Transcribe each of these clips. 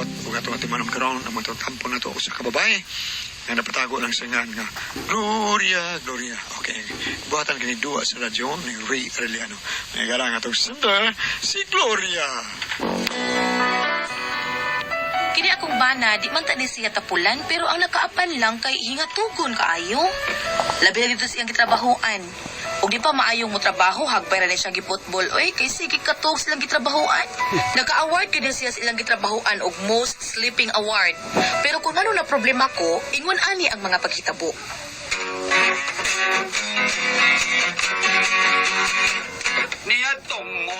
Liwat ug atong atimanon karon ang mga tampo na to sa kababae nga napatago lang sa ngan nga Gloria, Gloria. Okay. Buhatan kini duwa sa radyo ni Ray Arellano. May galang atong singer si Gloria. Kini akong bana, di man ta ni siya tapulan, pero ang nakaapan lang kay hingatugon kaayo. Labi na dito siyang gitrabahoan. Ug di pa maayong mo trabaho, hagbay ra ni siyang giputbol. Oy, kay sige katuog silang gitrabahoan. Naka-award gyud ni siya sa ilang gitrabahoan og Most Sleeping Award. Pero kung ano na problema ko, ingon ani ang mga paghitabo. Niya mo.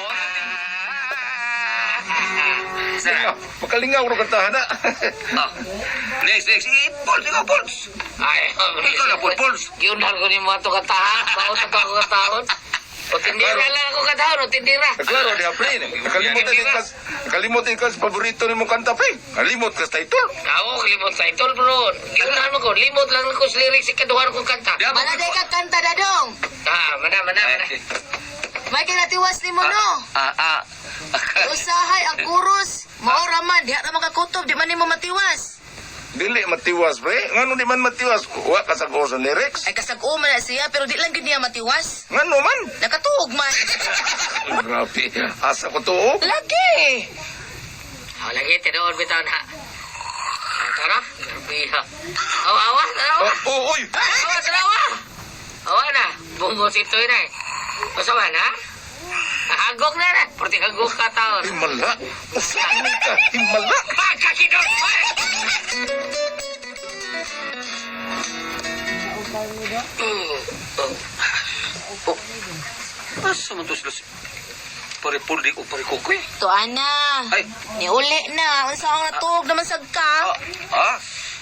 Lingaw. Makalingaw ro kantahan na. Ah. Next, next. Eh, Pauls, ikaw, Pauls. Ay, Ikaw na, Paul, Pauls. Yun lang ko ni mo ato katahan. Baot ako ako katahon. O tindira lang ako katahon. O tindira. Klaro diha pre. Nakalimot ka sa paborito nimo kanta pre. Kalimot ka sa title. Ako, limot sa itol, bro. Yun lang ko. Limot lang ako sa lyrics sa kaduhan kong kanta. Diya, Mana day ka kanta dadong. Ah, mana, mana, mana. May kinatiwas ni mo no. Ah, ah. Usahay ang kuros. Mao ra man diha ra makakutob di man nimo matiwas. Dili matiwas pre. Ngano di man matiwas? Wa ka sa sa lyrics. Ay kasag-o man na siya pero di lang gyud niya matiwas. Ngano man? Nakatuog man. Grabe. Asa ko to oh. Lagi. O, lagi, tinuod bitaw na. Ah, tara. Grabe, ha. Awa, awa, tara, awa. Oh, oh, oy. Awa, tara, awa. Awa na. Bungos ito na eh. Basta ba na? Hagok na na. Pwede hagok ka taon. Himala. Usa ni ka. Himala. Pagkakidot! Oh. Asa man to sila si Pare Paul di o pare Kokoy? To ana. Ay. Niuli na unsa ang natuog naman sad ka? Ah, ah.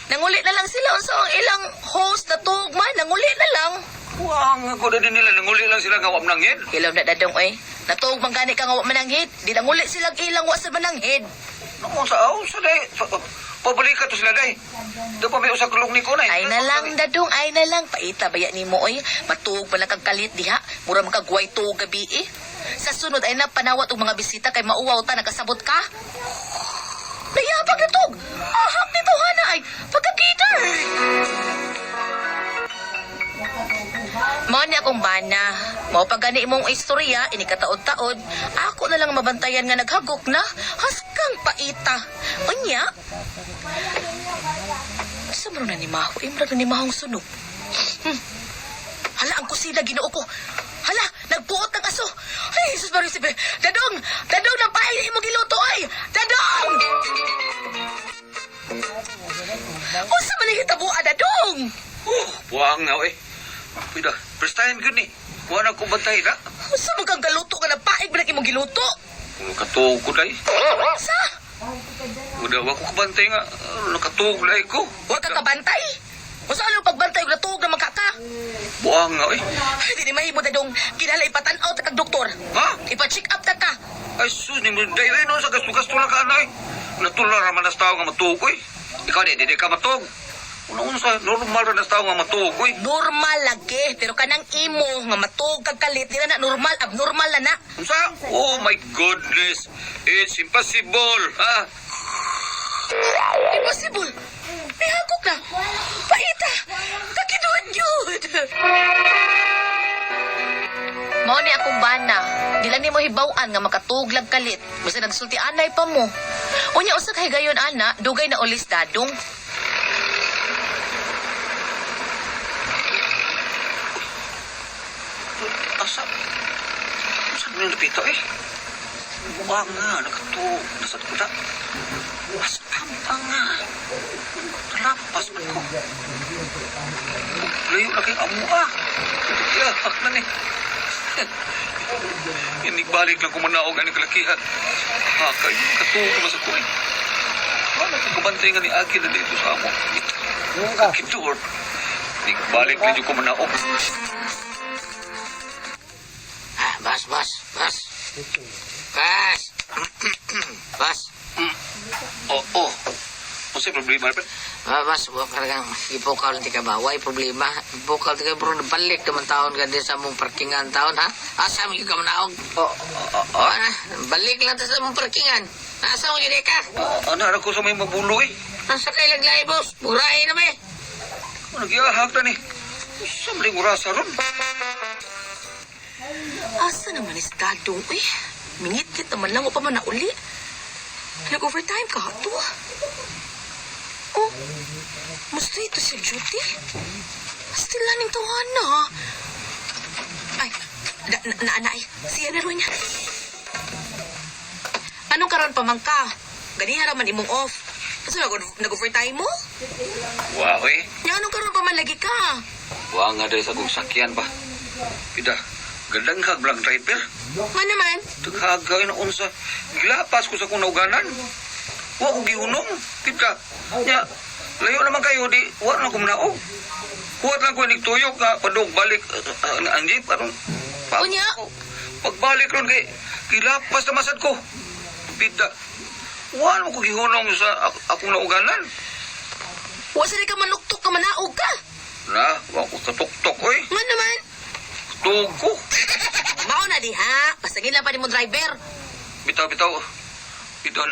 Nanguli na lang sila unsa ang ilang host natuog man nanguli na lang. Wang ako na din nila. Nanguli lang sila nga wam nanghid. Ilaw na dadong oy. Natuog man gani ka nga wa mananghid. Di nanguli sila ilang wa sa mananghid. Naku, sa aw, sa day. Pabalik ka to sila day. Doon pa may usa kulong ni Kunay. Ay na lang dadong, ay na lang paita baya nimo oy. Matuog pa lang kag kalit diha. Mura man kag guway tuog gabi eh. Sa sunod ay na panawat og mga bisita kay mauwaw ta nakasabot ka. Nayabag na tog. Ahak nito hana ay pagkakita. Mao ni akong bana. Mao pa gani imong istorya ini kataod-taod. Ako na lang mabantayan nga naghagok na haskang paita. Unya, sa maro na ni Maho, eh, mura na ni Mahong sunog. Hala, ang kusina, ginoo ko. Hala, nagpuot ng aso. Ay, Jesus Maria Sibe. Dadong! Dadong, napain na imong giluto, ay! Dadong! Unsa man ang hitabo, ah, Dadong? Oh, buwang na eh. Pwede, first time yun eh. Wala na akong bantay na. Unsa man kang galuto nga napaig man ang imong giluto? Kung nakatuog ko day. Sa? Udah, wako kabantay nga. Ano, nakatuog day ko. Wa ka kabantay? Unsa ano pagbantay og natuog na makaka? Buwang nga eh. Ay, di ni mahimo, Dadong. Kinahanglan ipatan-aw ta kag doktor. Ha? Ipa-check up ta ka. Ay, sus, ni mo day eh, no, sa gasto-gasto lang ka, anay. Natular naman na sa tao nga matuog eh. Ikaw di, di ka matuog. Una-una normal na sa tao nga matuog eh. Normal lagi, pero kanang imo nga matuog kag kalit di na na normal, abnormal na na. Unsa? Oh my goodness. It's impossible, ha? Impossible. Mihagok na. Paita. Kakiduan yun. Mao ni akong bana. Di lang nimo hibaw-an nga makatuglag kalit. Basta nagsulti anay pa mo. Unya usa ka higayon ana, dugay na ulis dadong. Asa? Asa mo yung napita eh? Buwang nga, nakatuog. Nasa kuda. Asa pa nga. Nalapas man ko. Layo na kay amo ah. Yak na ni. Inigbalik lang kumanaog ang kalakihan. Ha, kayo, katuog naman sa kuwi. Wala kang kabantay nga ni Aki na dito sa amo. Kakidor. Inigbalik na dyan kumanaog. Ah, bas, bas, bas. Bas. Bas. Oo. Oh, oh. Unsay problema pre? Ah, bas, wa kargang ipokal ti ka ba? Way problema. Ipokal ti ka bro, balik naman taon ka din sa mong parkingan taon ha. Asa mo ka manaog? Ah, ah, Oh, na, balik lang ta sa mong parkingan. Nasa mo yun ka? Ana ra ko sa may mabulo eh. Nasa kay laglay, boss. Burahin na may. Nagyahak na ni. Sa maling orasa ron. Asa naman is dadong, uy. Mingit-ngit naman lang o pa man na uli. Nag-overtime ka to. Oh, musto ito si duty? Still laning tawana. Ay, na, na, na, na ay, siya na rin niya. Anong karon pa man ka? Ganiha ra man imong off. Asa nag-overtime mo? Wow eh. Nya anong karon pa man lagi ka? Wa nga dahil sa kong sakyan ba. Pida, gadanghag lang driver. Nga naman. Taghagay na unsa. Gilapas ko sa kong nauganan. Wa ko gihunong. Pida, nya, layo naman kayo di, wa na ko manaog. Kuwat lang ko nigtuyok nga padug balik ang jeep aron. Unya? Pagbalik ron kay gilapas na masad ko. Pida, wa na ko gihunong sa akong nauganan. Wa sa ka manuktok ka manaog ka. Na, wa ko katuktok oy. Nga naman. Tuog ko. Mao na diha. Pasagin lang pa ni mo driver. Bitaw, bitaw. Bitaw,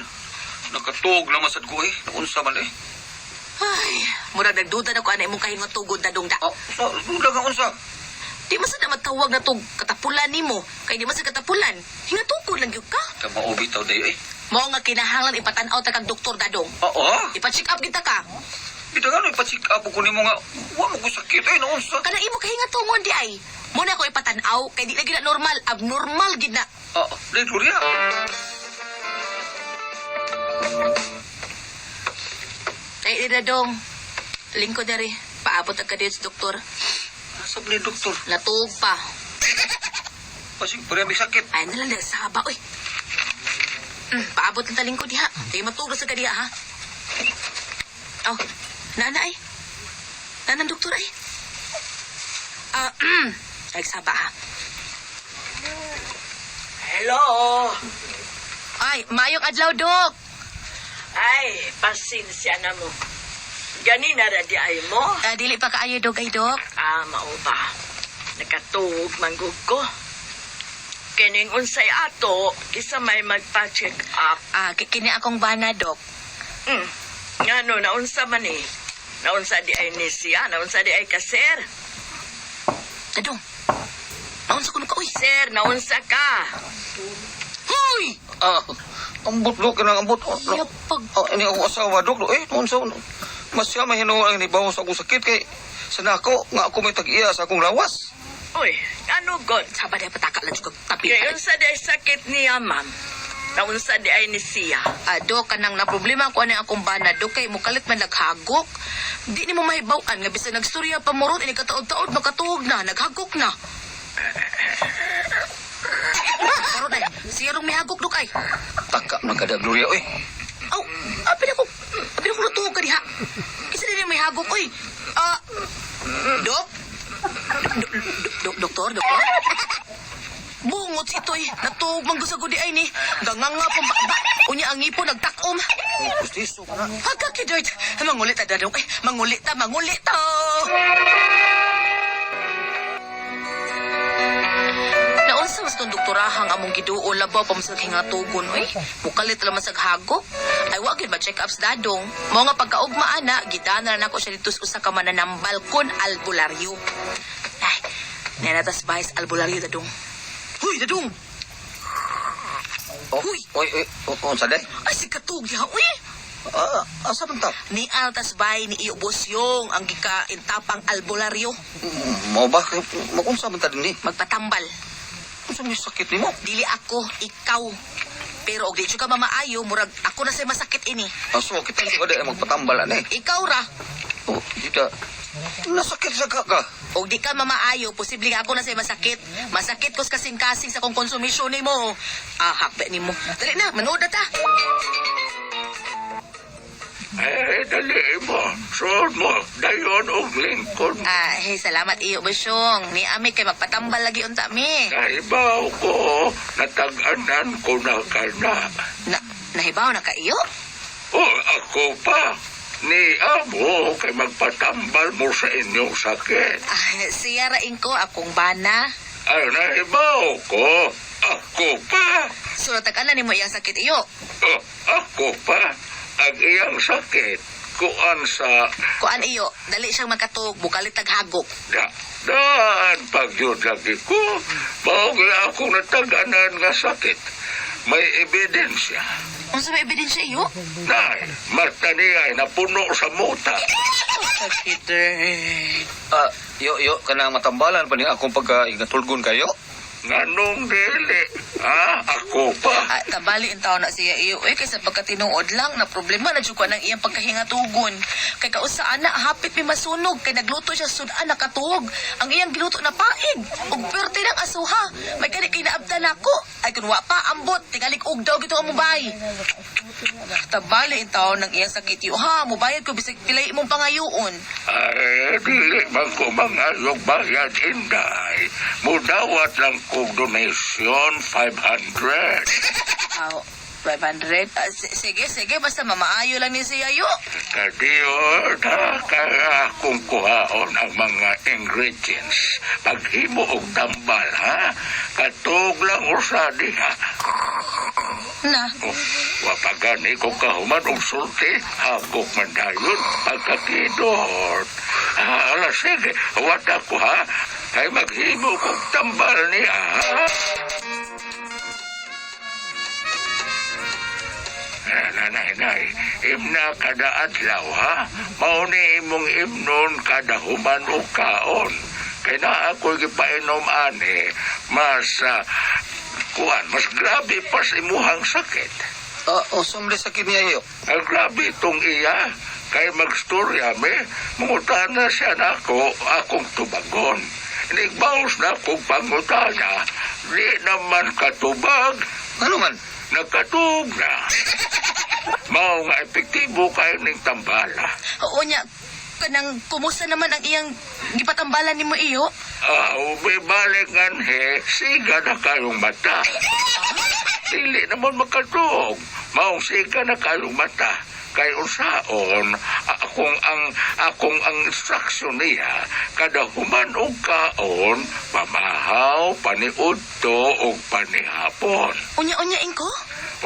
nakatuog na masad ko eh. Naunsa man eh. Ay, murag nagduda na ko ana imong kahinga tugod na dungda. Ah, sa, duda ka unsa. Di man sad na matawag na tug katapulan nimo. Kay di man sad katapulan. Hinga tugod lang gyud ka. Kamao bitaw dayo eh. Mao nga kinahanglan ipatan-aw ta kag doktor dadong. Oo, ah. Ipa-check up kita ka. Bitaw nga, ipa-check up ko nimo nga. Wa mo ko sakit eh, naunsa. Kana imo kahinga tungon di ay. Mo na ko ipatan-aw kay di lagi na normal, abnormal gid na. Ah, day, Gloria. Ay, di dadong. Lingkod diri. Paabot ang ka dito sa doktor. Asa ba ni doktor? Natuog pa. Pasig, pare may sakit. Ay, nalang dahil saba, oy. Paabot ng talingkod diha. Di matulog sa kadiha, ha? Oh, nana ay. Nanang doktor ay. Ah, ay, saba, ha? Hello. Ay, mayong adlaw, dok. Ay, pasensya na mo. Ganina ra di ay mo. Ah, dili pa kaayo, dok, ay, dok. Ah, mao ba? Nakatuog manggug ko. Kining unsay ato, kisa may magpa-check up. Ah, kini akong bana, dok. Ngano, naunsa man eh. Naunsa di ay ni siya, naunsa di ay ka, sir. Dadong, naunsa ko ka, uy. Sir, naunsa ka. Hoy! Ah, ambot, dok, kanang ambot. Oh, no. Yapag. Ah, ini ako asawa, dok. Eh, naunsa. Mas siya mahinuang ang nibaw sa akong sakit kay sa nako nga ako may tag-iya sa akong lawas. Uy, ano god? Saba dahil pataka lang juga tapi. Kay unsa di ay sakit niya, ma'am. Naunsa di ay ni siya. Ah, dok, kanang na problema ko ani akong bana, dok, kay mukalit man naghagok. Di nimo mahibaw-an nga bisan nagstorya pa mo ron, ini kataod-taod makatuog na, naghagok na. Karon ay, siya rong mihagok dok ay. Taka man kada Gloria oy. Aw, apin ako natuog ka diha. Kasi di may hagok oy. Ah, dok? Doktor, doktor? Bungot si Toy. Natuog man gusagod di ay ni. Ganganga pa ba. Unya ang ngipon nagtakom. Pustiso ka na. Hagka kidort. Mangulit ta dadong. Eh, mangulit ta, mangulit ta. Naunsa mas tong doktorahang among giduol labaw pa masag hingatugon oy. Mukalit lang masag hagok. Ay wa gyud ma-check ups dadong. Mao nga pagkaugma ana, gidana na nako siya dito sa usa ka mananambal kon albularyo. Ay, nanatas bahay sa albularyo dadong. Huy, dadong. Oh, Huy! Oy, oy, oh, unsa day? Ay si katug diha uy. Ah, asa man ta? Ni Altas Bay ni Iyo Bosyong ang gikaintapang albularyo. Mao ba magunsa man ta dinhi? Magpatambal. Unsa may sakit nimo? Dili ako, ikaw. Pero og di jud ka mamaayo, murag ako na say masakit ini. Aso kita di ba magpatambal ani? Ikaw ra. Oh, di ta. Nasakit sa ka ka. Og di ka mamaayo, posible nga ako na say masakit. Masakit kos kasing-kasing sa kong konsumisyon nimo. Ah, hakbe nimo. Dali na, manood na ta. Eh, dali mo. Suod mo. Dayon og lingkod. Ah, hey, salamat Iyo Bosyong. Ni ami kay magpatambal lagi unta mi. Nahibaw ko, natag-anan ko na ka na. Na nahibaw na ka iyo? O ako pa. Ni amo kay magpatambal mo sa inyong sakit. Ah, siya raing ko akong bana. Ay, nahibaw ko. Ako pa. Surat ana nimo iyang sakit iyo. Oh, ako pa. Ang iyang sakit, kuan sa Kuan iyo, dali siyang makatug, bukalit taghagok. Da, daan pagyud lagi ko. Mao gyud akong nataganan nga sakit. May ebidensya. Unsa may ebidensya iyo? Nay, mata niya ay napuno sa muta. Sakit eh. Ah, yo, yo, kanang matambalan pa ni akong pagka igatulgon kayo. Nganong dili? Ha? Ako pa. Ah, tabali in taon na siya iyo. Eh, kaysa pagkatinuod lang na problema na jud ko ng iyang pagkahingatugon. Kay kausa ana hapit mi masunog kay nagluto siya sudan nakatuog. Ang iyang giluto na paig ug perte ng asuha. May kani kay naabtan nako. Ay kun wa pa ambot tingali og daw gito ang mubay. Tabali in taon ng iyang sakit iyo ha. Mubayad ko bisag pilay imong pangayoon. Ay, dili man ko mangayog bayad, inday. Mudawat lang kong donation 500. Aw, 500. Ah, sige, sige, basta mamaayo lang ni siya yo. Kadiyo na kaya kung kuhaon ang mga ingredients. Paghimo og tambal, ha? Katog lang usa diha. Na, Oh, wapagani ko kahuman og sulti, hagok man dayon pagkakidot. Ah, ala, sige, wata ko ha. Kay maghimo kog tambal niya, ha? Ah, Nanay, nay, imna kada adlaw, ha? Mao ni imong imnon kada human o kaon. Kay na ako'y gipainom ani, mas, kuan, mas grabe pa sa imuhang sakit. Ah, o sumli sakit niya iyo. Ang grabe itong iya, kay magstorya me, mangutana siya nako akong tubagon. Nigbaos na akong pangutana, di naman katubag, Ano man? nakatug na. Mao nga epektibo kayo ning tambala. Oo niya, kanang kumusta naman ang iyang gipatambalan nimo iyo? Ah, balik nganhe, siga na kayong mata. Dili naman makatuog. Maong siga na kayong mata. Kay unsaon, akong ang instruction niya, kada human og kaon, pamahaw, paniudto og panihapon. Unya-unya ingko?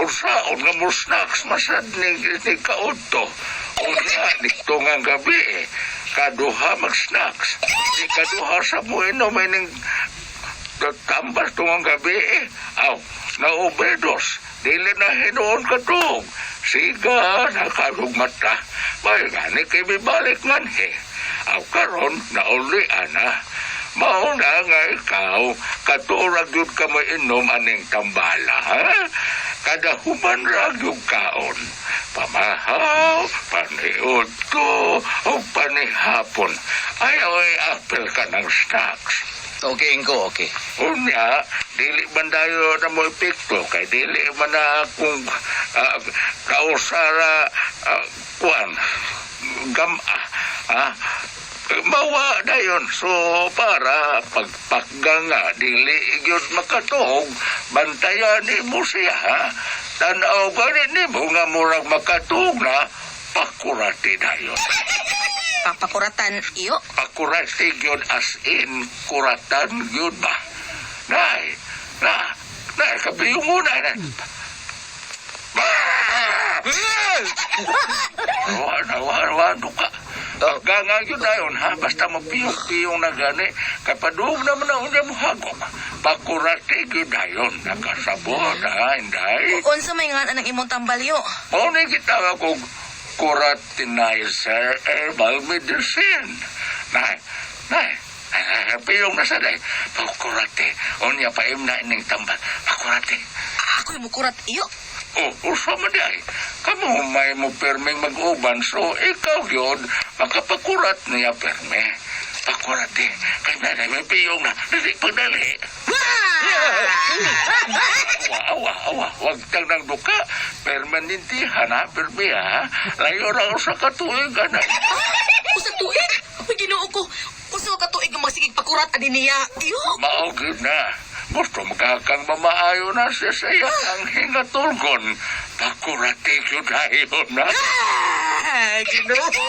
Unsaon nga mo snacks masad ni kaudto. Unya nito nga gabi eh. Kaduha mag-snacks. Di kaduha sa mo inom ining tambal tungang gabi eh. Aw, na-overdose. Dili na hinuon katug. Siga, nakalug mata. May gani kay bibalik nganhe. Aw karon nauli ana. Mao na nga ikaw, katurag yun ka mainom aning tambala, ha? Kada human ra gyud kaon. Pamahaw, paniudto, o panihapon. Ay, oy, apel ka ng snacks. Okay, Ingo, okay. Unya, dili man dayo na mo epekto kay dili man na akong kausara kuan gama ha mawa dayon, so para pagpakga nga dili gyud makatuog, bantayan nimo siya, ha? Tan-aw gani nimo nga murag makatuog na, pakurati dayon. Papakuratan iyo? Pakurati gyud, as in kuratan gyud ba, nay na nay kapiyong muna na. Wa na wa wa duka. Pagka yun dayon ha, basta mapiyong-piyong na gani, kay padung naman na unya mo hagok. Pakurati gyud dayon, nakasabot ha, inday. Unsa may ngan anang imong tambalyo? Mao ni gitawag og kuratinizer herbal medicine. Nay, nay, ay, piyong na sa day. Pakurate. Unya paim na ining tambal. Pakurate. Ako'y mukurat iyo. Oh, usa man di ay. Kamo may mo perming mag-uban, so ikaw yun, makapakurat niya perme. Pakurate. Kay nanay may piyong na. Dali, pagdali. Awa, awa, awa. Huwag kang nang duka. Permanentihan ha, perme ha. Layo ra usa ka tuig, ana. Usa tuig? Uy, Ginoo ko. Usa ka tuig nga magsigig pakurat ani niya. Iyo. Mao gyud na. Gusto magkakang mamaayo na siya sa iya ang hingatulgon. Pakurate gyud ayo na. Ah, Ginoo ko.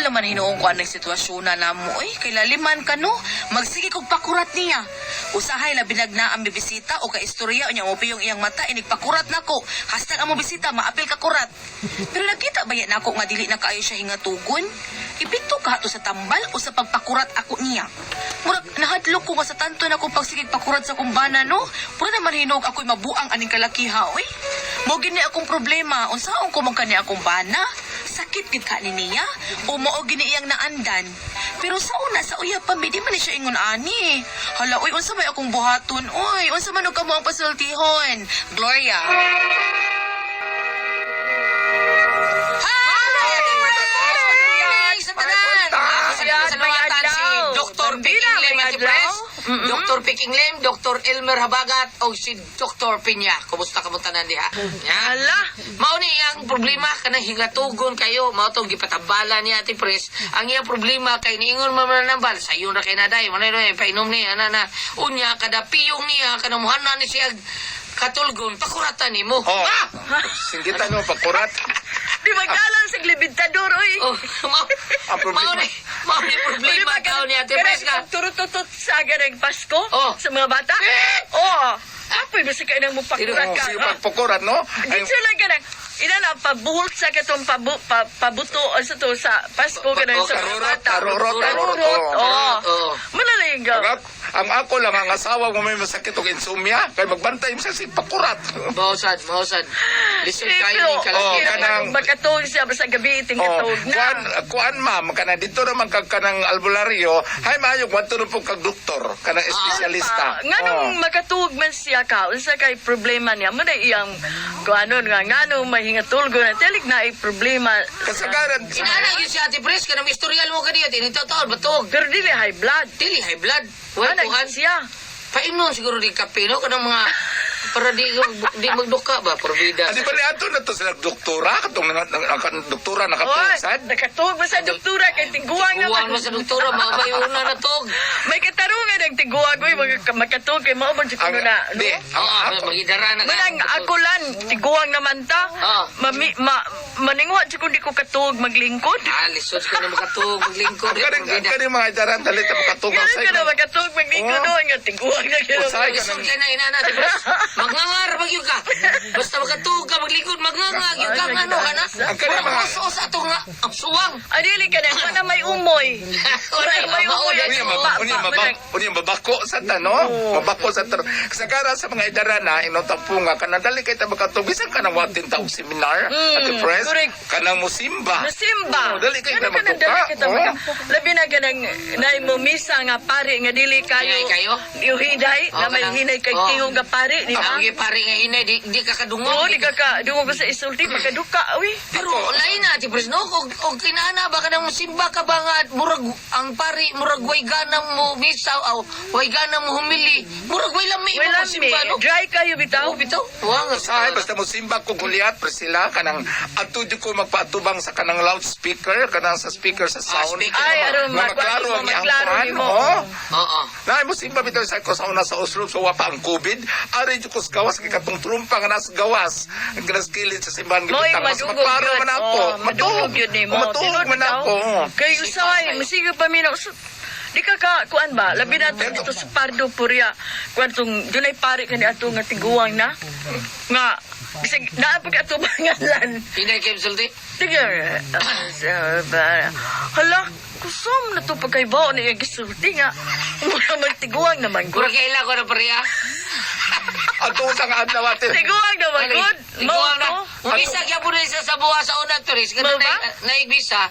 naman hinuong ko anang sitwasyon na namo oy. Kay laliman ka no. Magsige kog pakurat niya. Usahay labi na ang bibisita o kaistorya unya mo piyong iyang mata inig pakurat nako. Hastag ang mo bisita maapil ka kurat. Pero nakita ba yan nako nga dili na kaayo siya hingatugon? Epekto ka to sa tambal o sa pagpakurat ako niya. Murag nahadlok ko nga sa tanto na kung pagsigig pakurat sa kumbana no. Pura naman hinog ako'y mabuang aning kalakiha oy. Mo gini akong problema unsaon ko man kani akong bana? Sakit gid ka ni niya o mao gini iyang naandan. Pero sa una sa uya pa mi, di man ni siya ingon ani. Hala oy, unsa may akong buhaton oy? Unsa man og kamo ang pasultihon? Gloria. Hi! Sa tanan! Sa May tanan si adlaw. Dr. Bandila, Piking Lim may at si adlaw. Pres, Dr. Piking Lim, Dr. Elmer Habagat, o si Dr. Pinya. Kumusta ka mo tanan diha? Ya. Ala. Mao ni ang problema kanang hingatugon kayo, mao tong gipatabala ni Ate Pres. Ang iyang problema kay niingon man manambal, sayon ra kay naday, manay ra painom ni ana na. Unya kada piyong niya kanang muhana ni siya katulgon, pakuratan nimo. Oh. Ah! Singgitan mo pagkurat. Di magalang sa glibintador, oy. Oh, mao Ang problema. mao ni problema tao ni Ate Pres ka. Turututut sa ng Pasko Oh. sa mga bata. Oh. Apoy, basta kayo nang mupakurat Oh, ka. sige pagpukurat no. Ay, Dito lang ka nang, ina na, pabuhol sa katong pabuto o sa to sa Pasko ka nang sa mga Karurot, bata. karurot, karurot, Karurot, oh. oh. Oh. Malalayang ang, ang ako lang ang asawa mo may masakit og insomnia kay magbantay mo siya sig pakurat. Mausad, mausad. Listen Eh, kayo pero, ni kalaki. Oh, kanang- Makatog siya, basta gabi iting Oh, katog na. kuan kuan ma'am kana dito naman kag kanang albularyo, hay maayo kwadto na po kag doktor, kanang espesyalista. Ah, nganong Oh. makatuog man siya ka, unsa kay problema niya, mo na iyang kuano nga nganong mahingatulgo na tilik na ay problema. Kasagaran Inana gyud si Ate Pres kanang istorya mo kaniya tinitaw taon batog. Pero dili high blood. Dili high blood. Well, Ana kuan siya. Paimnon siguro di kape no kanang mga para di magduka ba porbida. Adi ba ni ato na to sila doktora katong doktora Oy, nakapusad? nakatuog ba sa doktora kay tiguang Kuwan naman. mo sa doktora mao ba yung una na tog. May katarungan ang tiguang oy mga makatuog kay mao man jud kuno na. No? Di, ang Oo, ako, magidara na ka. Manang ako lan, tiguang naman ta. Ah. Mami, maningwa jud kun di ko katuog maglingkod. Ah, lisod ka na makatuog maglingkod. ang kaning ang kaning mga idaran dali ta makatungaw Ganun sa ka na makatuog maglingkod Oh. oh. Nga tiguang na kaya. Usahay ka Lisod ka na inana Ate Pres. Magngangar magyud ka. Basta makatuog ka maglingkod magngangar gyud ka ngano ka na. Ang kanang mga- Os-os ato nga ang suwang. Adili ka na, wala may umoy. Wala may umoy. Unya Pa- unya pa- unya mabako sa ta no? Mabako sa ta. Kasagara sa mga idara na inotang punga kanang dali kay ta makatug bisan kanang watin ta og seminar at the press correct. kanang musimba. Nasimba. Oh, dali kay ta Ganun ka na, magduka. dali ka ta Oh. Labi na ka nang naimumisa nga pare nga dili kayo. Hinay kayo? Yung hinay, Oh, na may kanang- hinay kay oh. tingog nga pare, di ba? Ang pare nga hinay di ka kadungog. Oo, di ka ka, dungog ko sa isulti, makaduka, uy. Pero lain na ti Pres no og kinana ba kanang simba ka ba nga murag ang pare murag way gana mo misa aw way gana mo humili murag way lami Way mo lami, simba no. dry kayo bitaw. Oh, bitaw. Wa nga Usahay basta mo simba ko Goliath Priscilla kanang adto jud ko magpaatubang sa kanang loudspeaker kanang sa speaker sa Ah, sound. speaker. Ay, aron Nga maklaro ang iyang maklaro kuan, nimo. oh. Oo. Naay mo simba bitaw sa ko sa una sa Oslo so wa pa ang COVID. Ari jud ko sa gawas kay katong trumpa nga nasa gawas. Ang galas kilid sa simbahan Mo'y gibutang mas madungog maklaro yun. man ako. Oh, madungog yun nimo. Matuog Tinuod man bitaw. ako. Kay usahay, masige pa mi na di ka ka kuan ba labi na to dito sa Pardo Puria kuan tong dunay pare kani ato nga tiguang na nga bisag naa pa ka ato pangalan. Hinay kay sulti. Sige, ba hala kusom na to pagkaibaw na iyang gisulti nga mura magtiguang naman gud. Murag kaila ko na pare ah. Adto sa nga adlaw ate. Tiguang naman gud. Tiguang na. Mao to. Misa gyapon na siya sa buwa sa una turis Mao kanang ba? naigmisa.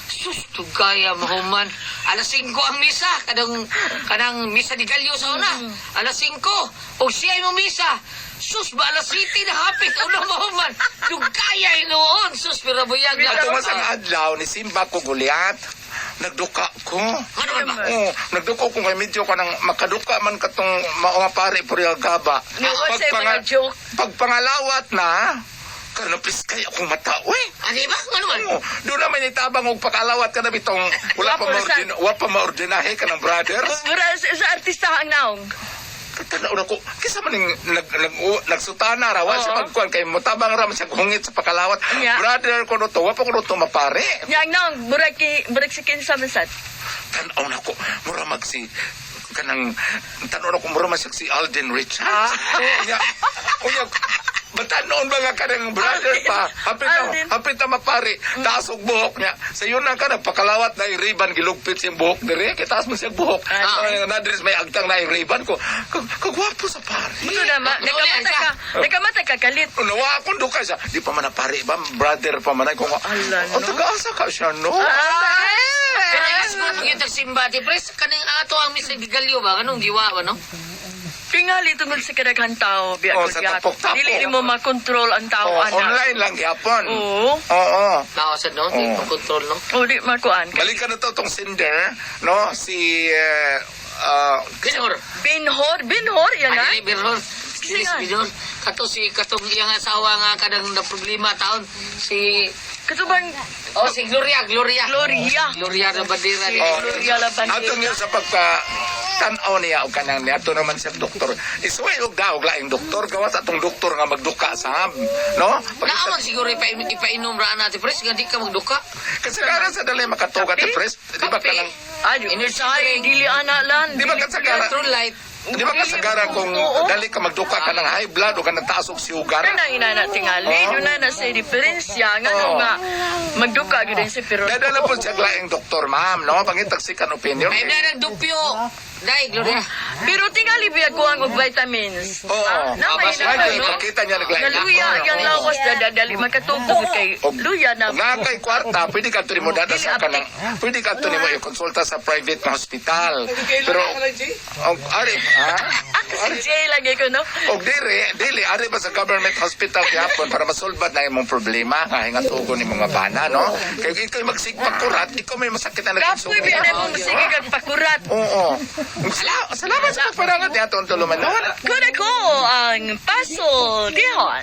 Sus, tugaya mahuman. Alas 5 ang misa. Kanang, kanang misa di Galyo sa una. Alas 5. O siya mo misa. Sus, ba alas 7 na hapit. Una mahuman. Tugaya hinuon. Sus, pero buyag na. Adto nga sa nga adlaw ni simba ko Goliath. Nagduka ko. Ano man ba? Oo, nagduko ko kay medyo kanang makaduka man katong mao nga pare puri gaba. Ni wa say mga joke. Pagpangalawat na, kanang piskay akong mata, uy. Ah, di ba? Ano man? Oo, doon naman itabang og pakalawat ka na bitong wala pa Wapo na maordin, wa pa maordinahe ka ng brothers. Mura sa artista ang naong. Tanaw na ko, kisa man ning nagsutana ra, wa siya magkuan kay mutabang ra man siya hungit sa pakalawat. Brother ko no to, wa pa ko no to mapare. Nya ang naong murag ki murag si kinsa man sad. Tanaw na ko, mura mag si kanang tanaw na ko mura man siya si Alden Richards. Unya, unya, bata noon ba nga kanang brother pa? Hapit na, Alden. hapit na mapare. Taas og buhok niya. Sa yun na ka, nagpakalawat na riban, gilugpit siyang buhok dire. Kaya taas mo siyang buhok. Ah. Nadres may agtang na riban ko. Kagwapo sa pare. Muto na ma, nakamata ka, nakamata ka kalit. Nawa akong duka siya. Di pa man na pare ba? Brother pa man. Kung, Ala, ang no? taga-asa ka siya, no? Pero yes, mo pag simba, ti pres kaning ato ang misa gigalyo ba kanong giwa ba no? Tingali tungod sa kadaghan tao, biya Oh, ko sa diya. tapok-tapok. Dili nimo makontrol ang tao Oh, ana. online lang gyapon. Oo. Oo. Nao sa no, di Oo. control no. O di makuan. Balikan na to tong sinder, no? Si Binhor. Binhor, Binhor yan na. Ay, Binhor. Dili si Binhor. Kato si katong iyang asawa nga kadang na problema taon si Katubang Oh, si Gloria, Gloria. Gloria. Gloria na bandera Si ni. Gloria la bandera. Ato niya sa pagka tan-aw niya og kanang niya ato naman siya doktor. Isuway og daog laing doktor gawas atong doktor nga magduka sa no? Naaman siguro ipainom ra natin pres nga di ka magduka. Kasi karon sa dali makatuga ti Kape? pres, di ba Kape. kanang Ay, Energy say, drink. dili ana lan. Di ba kasagaran? True light. Di ba kasagaran kung dali ka magduka ka ng high blood o kanang taas og sugar? Kana ina na tingali, Oo. doon na na sa diferensya nga Oo. no nga magduka gyud si pero. Dadala po siya laing doktor, ma'am, no? Pangitag second opinion. Ay na nagdupyo. Dai Gloria. Pero tingali biya ko ang og vitamins. Oo. Na may Abas, na Lagi, no? ipakita niya naglaing Nga luya doktor. ang lawas dadali makatugtog kay luya na. Kung nga kay kwarta, pwede ka to nimo dada sa kanang, pwede ka to nimo i-konsulta sa private na hospital. Pero, og ari, ha? Ah, si Jay lagi ko no. Og dire, dili ari ba sa government hospital gyapon para masolbat na imong problema nga hingatugon ni mga bana, no? Kay ikaw magsigpakurat, ikaw may masakit na Kapoy biya na mo sige kag pakurat. Oo. Salamat sa pagparangat niya atong tuluman. Kuna ko ang Paso Dihon.